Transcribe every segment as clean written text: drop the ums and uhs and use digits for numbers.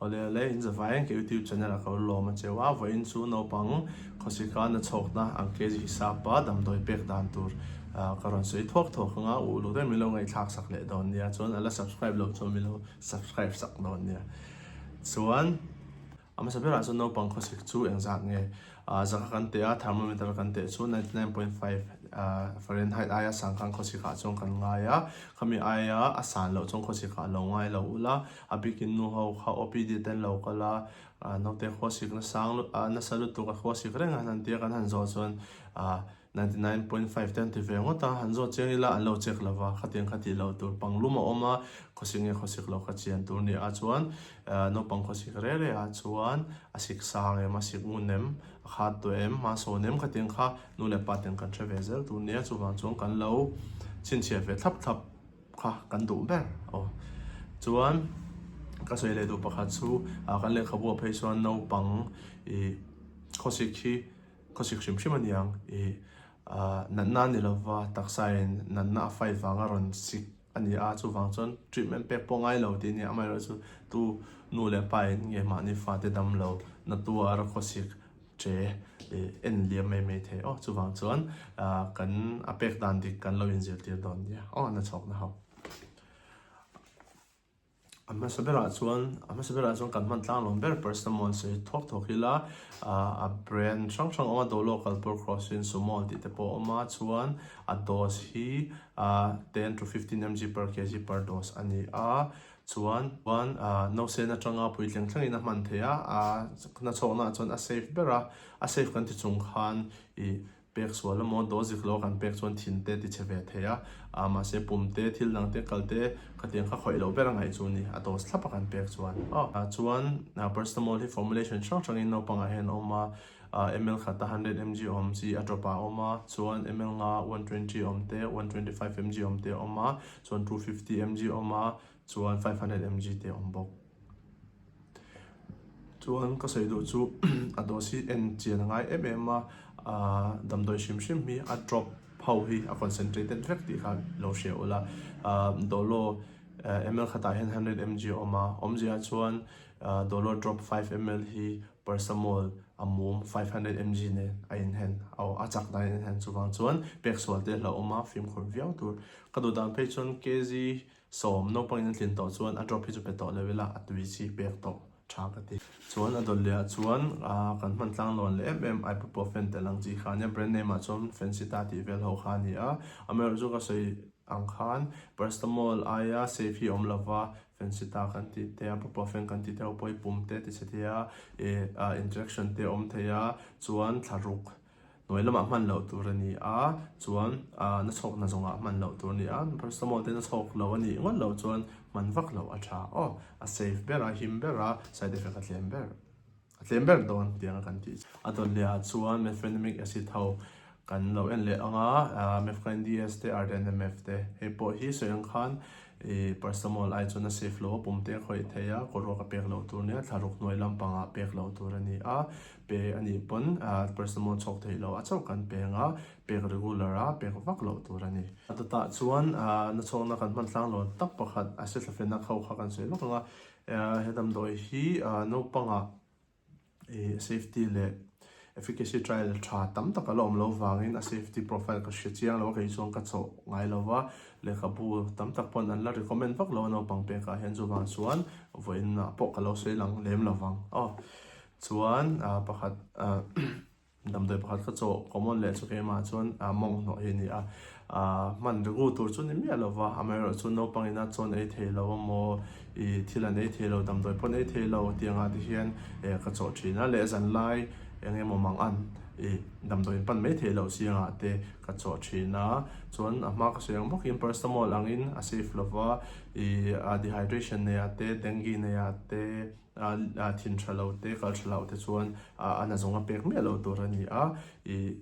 Awle awle, in zavai ka YouTube channel a ka lawm a cheu a, vawiin chu naupang khawsika na chhawkna ang kg hisapa damdawi pek dan tur ka rawn sawi thuak thuak anga u uluk deuh min lo ngaihthlak sak leh dawn nia, chuan a la subscribe loh chuan min lo subscribe sak dawn nia. Chuan. A hmasa berah chuan naupang khawsik chu engzat nge? Zaka kan teh a, thermometer kan teh chu 99.5 Fahrenheit aia sang khan khawsikah chuan kan ngai a, khami aia a san loh chuan khawsikah lo ngai lo ula, a bikin nu ho kha OPD te an lo kal a, naute khawsik nasang nasa lutuk a khawsik reng a han han tia kan han zawh chuan 99.5 te an ti ve ngawt a, han zawt chiang ila an lo check lo va, khatiang kha tih loh tur panglum a awm a, khawsik nge khawsik lo kha chian tur ni a chuan naupang khawsik reh reh ah chuan a sik sang em, a sik ngun em, a khat tawh em, hma sawn em khatiang kha nu leh pa ten kan hre ve zel tur nia, chuvang chuan kan lo chhinchhiah ve thlap thlap kha kan duh ber aw. Chuan ka sawi leh duh pakhat chu kan lehkhabu ah phei chuan naupang ih khawsik hi Khawsik hrim hrim a niang i natna a ni lova, taksain natna a fight vanga rawn sik a ni a, chuvang chuan treatment pek pawh ngai lo tih a ni a, amaherawhchu tu nu leh pa in nge mahni fate dam lo na tuar khawsik che en liam mai mai thei aw, chuvang chuan kan a pek dan dik kan lo inzirtir dawn nia aw na chhawkna ho. A hmasa berah chuan a hmasa berah chuan kan hman tlang lawm ber paracetamol sawi thuak thuak ila a brand hrang hrang a awm a Dolo Kalpur Crocin Sumol tih te pawh a awm a chuan a dose hi 10 to 15 mg per kg per dose a ni a chuan chuan nausen atanga puitling thlengin a hman theih a a nachhawkna ah chuan a safe ber a a safe kan ti chung khan ih Pek sual emaw dawh zik lo kan pek chuan thin te ti chhe ve thei a, ah mahse pum te thil dang te kal te khatiang kha khawih loh ber a ngaih chu ni, a dose thlap a kan pek chuan. Ah chuan paracetamol hi formulation hrang hrang in naupang ah hian a awm a, ah ml khat a 100 mg awm chi a drop ah a awm a, chuan ml nga 120 awm te 125 mg awm te a awm a, chuan 250 mg awm a, chuan 500 mg te a awm bawk. Chuan ka sawi duh chu a dose hi en chian a ngai em em a, aaa damdawi hrim hrim hi a drop ho hi a concentrated vek tih kha lo hria ula, aaa Dolo ml khatah hian 100 mg a awm a, awmzia chuan Dolo drop 5 ml hi paracetamol a mum 500 mg nen a inhen aw a chak dan a inhen chuvang chuan pek sual te hlauhawm a fimkhur viau tur. Ka duh dan phei chuan kg Sawm, naupangin an tlin tawh chuan a drop hi chu pe tawh lo ila a tui chi pek tawh tha ka ti. Chuan a dawt leh ah chuan kan hman tlang lawn leh em em ibuprofen tel ang chi kha ania brand name ah chuan Fencita tih vel ho kha a ni a, amaherawhchu ka sawi ang khan paracetamol aia safe hi a awm lova Fencita kan tih te ibuprofen kan tih te ho pawh hi pum te ti chhe thei a ih interaction te a awm thei a chuan thlaruk Hnuai lamah hman loh tur a ni a, chuan na chhawk na zawngah hman loh tur a ni a, paracetamol te na chhawk lo a nih ngawt loh chuan hman vak loh a tha aw, a safe ber a, him ber a, side effect a tlem ber, a tlem ber dawn tiang a kan tih. A dawt leh ah chuan mefenamic acid ho kan lo en leh ang a, Mefkind DS te, Arden MF te, hei pawh hi sawi ang khan ih paracetamol ai chuan a safe lo a, pum te a khawih thei a, kaw ruak a pek loh tur a nia, thlaruk hnuai lampangah pek loh tur a ni a. Pe a nih pawn paracetamol chhawk theih loh a chauh kan peng a, pek regular a pek vak loh tur a ni. A dawtah chuan nachhawkna kan hman tlang lo tak pakhat aceclofenac ho kha kan sawi lawk ang a, he damdawi hi naupangah safety leh efficacy trial tha tam tak a la awm loh vangin a safety profile ka hre chiang lo a, kei chuan ka chawh ngai lo va, lehkhabu tam tak pawn an la recommend vak lo a naupang pekah hian chuvang chuan vawiinah pawh ka lo sawi lang lem lo vang aw. Chuan pakhat damdawi pakhat kha chaw common leh chu keimah chuan mawng hnawh hi a ni a, hman regu tur chu ni miah lova, amaherawhchu naupang ina chawn ei thei lo emaw ih thil an ei thei lo damdawi pawh an ei thei lo tih angah te hian ka chawh thin a, leh zanlai eng emaw mang an ih damdawi in pan mai theih loh si angah te ka chawh thin a, chuan a hma ka sawi ang bawkin paracetamol angin a safe lova ih dehydration nei ah te dengue nei ah te. A thin tha lo te, kal tha lo te chuan a na zawng a pek miah lo tur a ni a, ih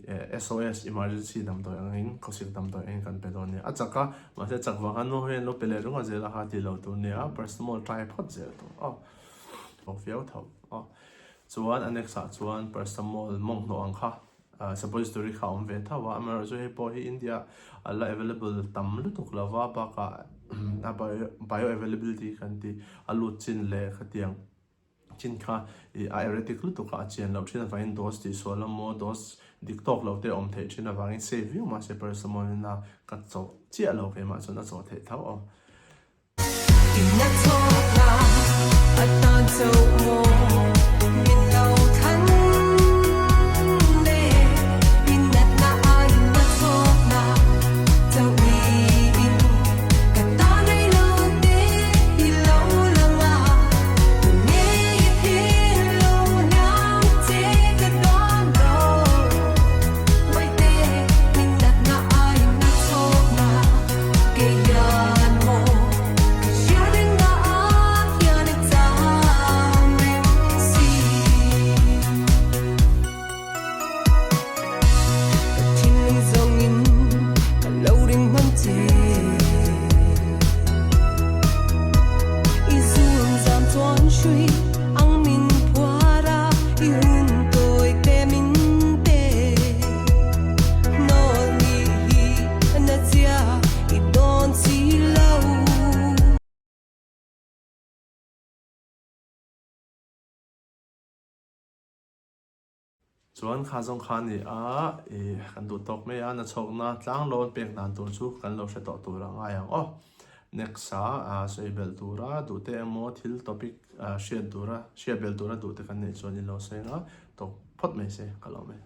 SOS emergency damdawi angin khawsik damdawi angin kan pe dawn a ni. A chak a, mahse chak vang khan nu hian lo pe leh ringawt zel a kha tih lo tur a ni a, paracetamol try phawt zel tur aw. Awk viau tho aw. Chuan a next ah chuan paracetamol mawng hnawh ang kha suppository kha a awm ve tho a, amaherawhchu hei pawh hi India a la available tam lutuk lo va, bakah a bioavailability kan tih a lut chin leh khatiang. chin kha ih a erratic lutuk a, a chian loh thin avangin dose tihsual emaw dose dik tawk lo te a awm theih thin avangin safe viau mahse paracetamol in a ka chawh chiah lo keimah chuan a chawh theih tho aw. Chuan kha zawng kha ni a, i kan duh tawk mai a, na chhawkna tlanglawn pek dan tur chu kan lo hre tawh tur a ngai ang aw. Next ah sawi belh tura duh te emaw thil topic hriat tura hriat belh tura duh te kan neih chuan in lo sawi ang a, tawk phawt mai se ka lo mai.